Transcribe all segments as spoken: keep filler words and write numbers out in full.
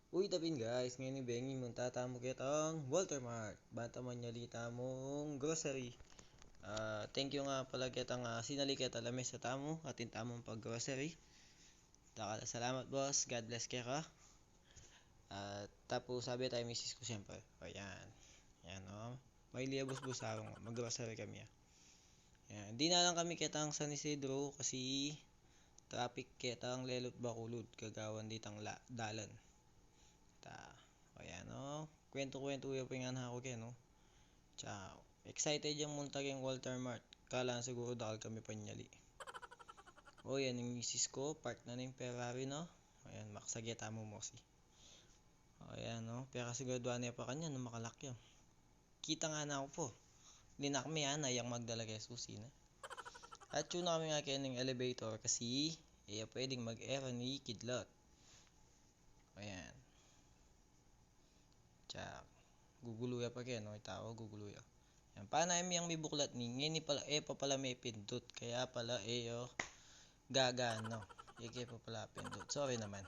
Uy, tapin guys, ngeni bengi munta tamu ketang Walter Mart. Banta manyali tamung grocery. Ah, thank you nga pala ketang, ah, sinali keta lamesa tamu, atin tamung pag-grocery. Dakal a salamat, boss. God bless keka. Ah, tapus sabi tamu misis ku, siyempre. O, yan. Yan, o. Maili ya busbus sarung, mag-grocery kami, ah. Yan. Dinalan kami ketang San Isidro kasi traffic ketang Lelut Bacolod, kagawan ditang la-, dalan. Ta, o yan, o. Kwentu-kwentu ya pa ing anak ku keni, no? Tsaka, excited yang munta keng Walter Mart. Kala na siguru dakal kami panyali. O, yan ing misis ku, park na ning Ferrari, no? O yan, maksage tamu, mosi. O yan, no? Pero siguraduan ne pa kanyan, no, makalak ya. Kita nga na ku pu. Linakme, ah, na yang magdala keng susi na. At yun na kami nga keng elevator kasi, e ya pwedeng mag-error ni kidlat. Ayan. Tsak. Gugulu ya pa keni, no? Ita, o, gugulu ya. Yan, panayam yang mibuklat ni, ngeni pala, e pa pala mepindut. Kaya pala, e ya gagana. E ke pa pala pindut. Sorry naman.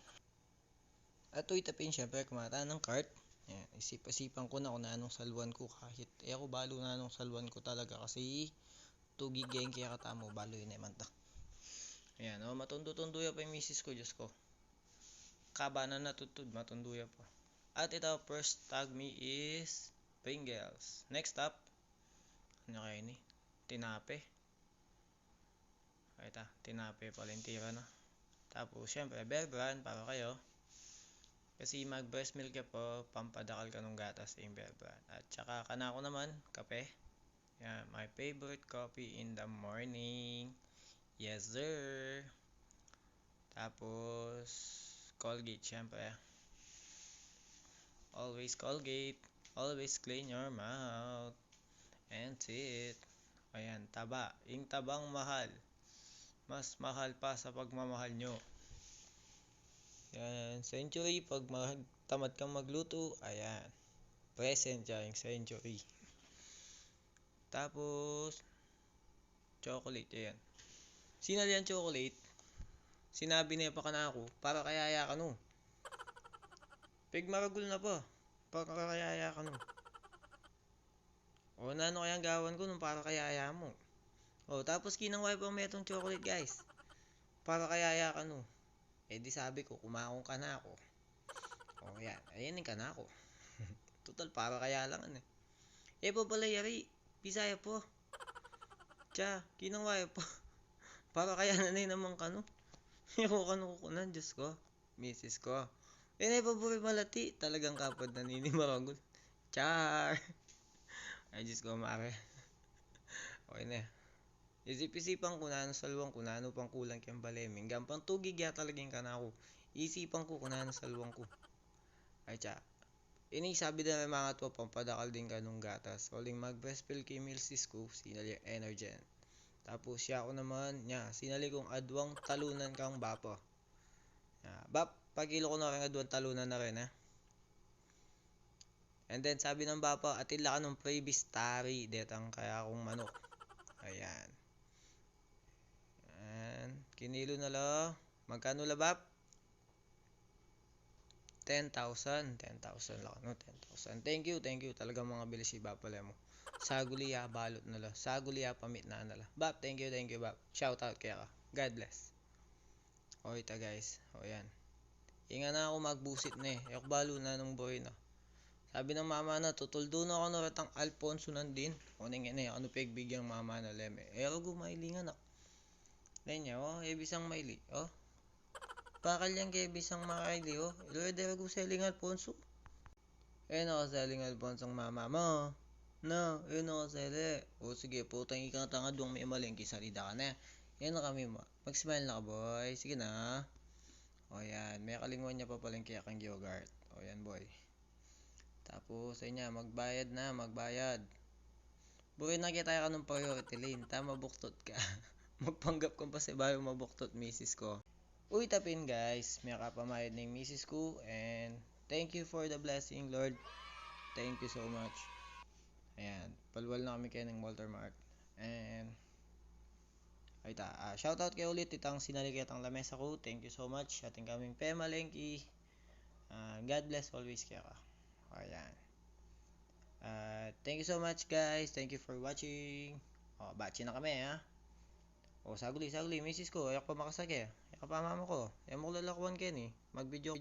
At uy, tapin, siyempre, kumata ng cart. Yan, isip-isipan ku na kung nanung salwan ku kahit e ku balu nanung salwan ku talaga kasi tugig ya ing kekatamu, balu yu ne man ta. Ayan, o, matundu-tundu ya pa ing misis ku, Diyos ku. Kaba na natutud, matundu ya pa. At ita, first tag mi is Pringles. Next up, ano kaya ini? Tinape. Ay, ta, tinape pala ing tira na. Tapus, siyempre, Bear Brand para kayu. Kasi mag-breast milk ya pa, pampadakal kanung gatas ing Bear Brand. At saka kanaku naman, kape. Yan, my favorite coffee in the morning. Yes, sir. Tapus, Colgate, siyempre. Always Colgate. Always clean your mouth and teeth. Ayan, taba. Ing tabang mahal. Mas mahal pa sa pagmamahal nyo. Yan, Century, pag mag-, tamad kang maglutu, ayan. Present ya ing Century. Tapus, chocolate, ayan. Sinali yang chocolate, sinabi ne pa kanaku, "Para kaya ya kanu." Pigmaragul na pa, "Para kaya ya kanu." O, nanu kayang gawan ku nung para kaya ya mu? O, tapus kinangwa ya pa metung chocolate, guys. "Para kaya ya kanu." E di sabi ku, kumakung kanaku. O, yan. Ayan ing kanaku. Tutal, para kaya lang yan e. E pa pala yari. Bisaya pa. Tsa, kinangwa ya pa. Para kaya na ne naman kanu. E ku kanu kukunan, Diyos ku. Misis ku. E ne pa buri malati. Talagang kapad na nini maragul. Char! Ay, Diyos ku, mare. Okay na. Isip-isipan ku nanu salwan ku, nanu pang kulang keng bale mi. Inggan pang tugig ya talaga ing kanaku. Isipan ku kung nanu salwan ku. Ay, tsa. Ini sabi da naman mga tuwa, pampadakal din kanung gatas. Uling mag-breast milk ing misis ku, sinali yang Energen. Tapus ya ku naman, nya, sinali kung adwang talunan kang bapa. Ah, Bap, pakilu ku na rin adwang talunan na rin, ha. And then, sabi ng bapa, "Atin la kanung freebies, tari, detang kaya kung manok." Ayan. And, kinilu na la. Magkanu la, Bap? Ten thousand. Ten thousand la, no? Ten thousand. Thank you, thank you. Talagang mga bilis i Bapa Lemo. Saguli ya, balut na la. Saguli ya, pamit na na la. Bap, thank you, thank you, Bap. Shout out keka. God bless. O, ita, guys. O, yan. Ing anak ku magbusit ne. E ku balu nanung buhay na. Sabi ng mama na, "Tutuldu na kanu retang Alfonso nandin." O, neng ene, ano pegbigyang mama na leme. E rugu maili ing anak. Nenya, o, e bisang maili, o. Pakal yang ke bisang makaili, o. Ilu e de rugu seling Alfonso. E na ka seling Alfonsong mama mu. Na, e na ka sele. O sige, putang ika, tanga, duang memalengke, salida ka na. Yan na kami ma-, mag-smile na ka, boy. Sige na. O yan, mekalingwan ya pa palengke kang yogurt. O yan, boy. Tapos, ayun na, magbayad na, magbayad. Buri na kita kanung priority lane, ta mabuktot ka. Magpanggap kang pasibayu mabuktot, misis ku. Uy, tapin, guys, miyakapamayad na ing misis ku, and thank you for the blessing, Lord. Thank you so much. Ayan, palwal na kami keni king Walter Mart. And, ay ta, ah, shoutout ke ulit itang sinali ketang lamesa ku. Thank you so much. Atin kaming pemalengke. Ah, God bless always keka. O, yan. Ah, thank you so much, guys. Thank you for watching. O, batsi na kami, ha. O, saguli, saguli, misis ku, e ku pa makasake. E ku pa mama ku. E mu ku lalakuan keni. Mag-video.